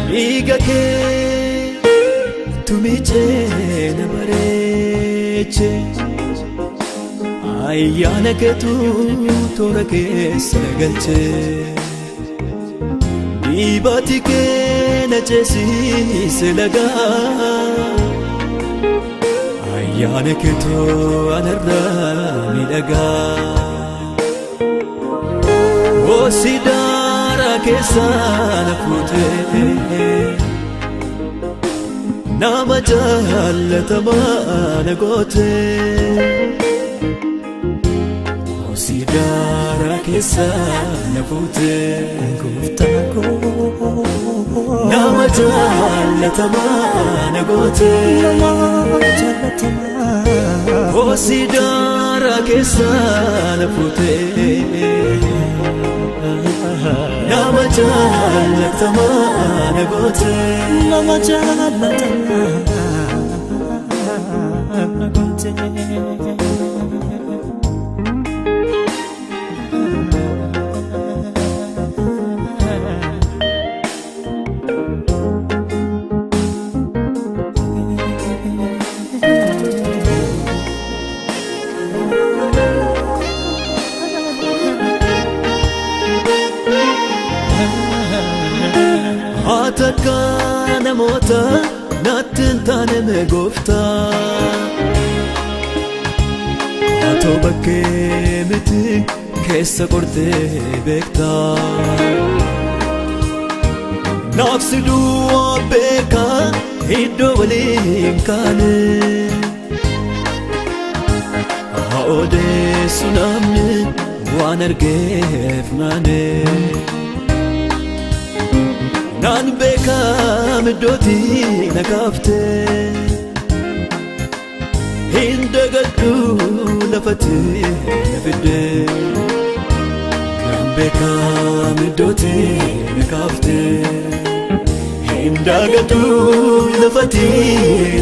Dhiiga kee tumichee na bareeche, ayyaana keetu toora keessa na galche, dhiibaati kee na ceesise lagaa, ayyaana keetu anarraa miidhagaa. Osi daara keessa na fuutee, nama jaallatamaa na goote. Osi daara keessa na fuutee, Gooftaa koo, nama jaallatamaa na goote. Nama jaallatamaa. Osi daara keessa na fuutee, nama jaallatamaa na goote. Nama jaallatamaa na goote. Haata akka namoota natti hin taane mee gooftaa. Atoo bakkee miti keessa qortee beektaa. Naafsi duwwaa beekaa iddoo waliin kaane. Haa odeessu namni waan argeef naane. Naan beekam iddootti na kaaftee, hin dagadhu lafatti na fiddee. Naan beekam iddootti na kaaftee, hin dagadhu lafatti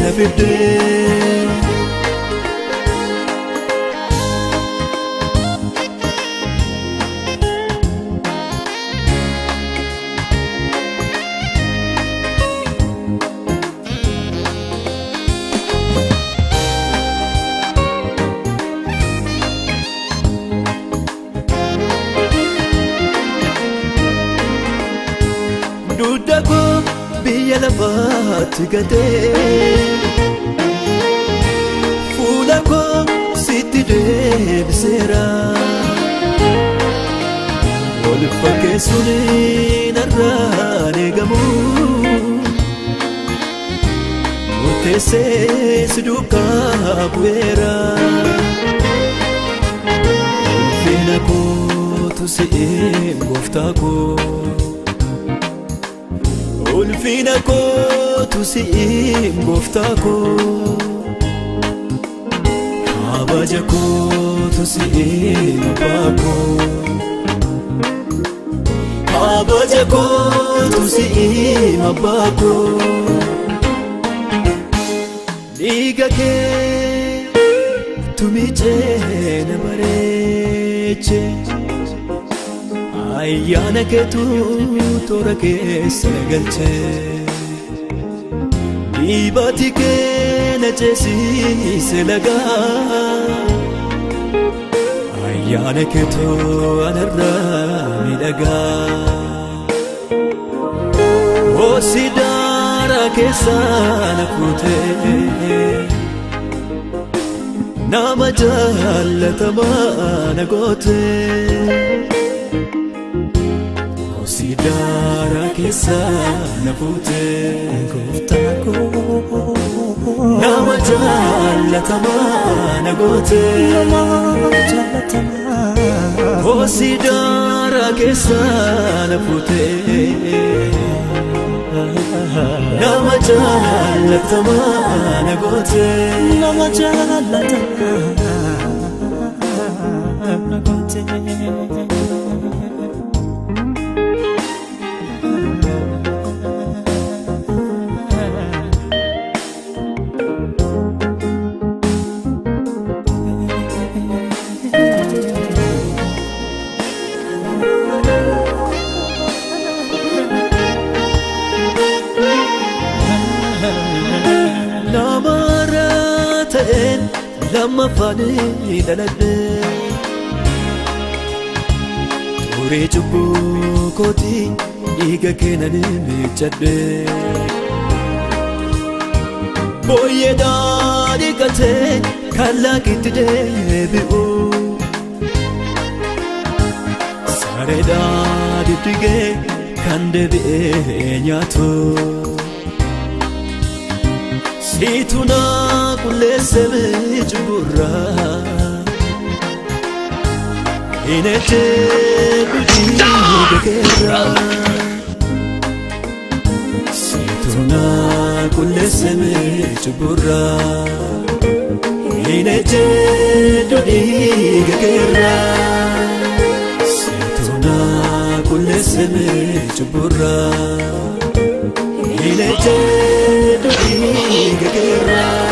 na fiddee. Dugda koo biyya lafaatti gatee, fuula koo sitti deebiseera. Wal fakkeessuun narraan eegamu, murteessee si duukaa bu'eera. Ulfina kootu si'in gooftaa koo. Ulfina kootu si'in gooftaa koo. Kabaja kootu si'in abbaa koo. Kabaja kootu si'in abbaa koo. Dhiiga kee tumichee na bareeche, ayyaana keetu toora keessa na galche, dhiibaati kee na ceesise lagaa, ayyaana keetu anarraa miidhagaa. Osi daara keessa na fuutee, nama jaallatamaa na goote. Osi daara keessa na fuutee, Gooftaa koo, nama jaallatamaa na goote. Nama jaallatamaa. Kosii daaraa keessaa na fuutee nama jaallatamaa na gootee. Nama jaalatamaa na gootee. Namarra ta'een lammaffaan dhaladhe Turee cubbuu kootii dhiiga keenan miiccadhe Booyyeedhaan dhiqatee kallaaqitti deebi'u Sareedhaan diddigee kan deebi'ee nyaatu. Siitu na qulleesse cubburraa hin ejjedhu dhiiga keerraa. Siitu na qulleesse cubburraa hin ejjedhu dhiiga keerraa. Siitu na qulleesse cubburraa. Hin ejjedhu dhiiga keerraa.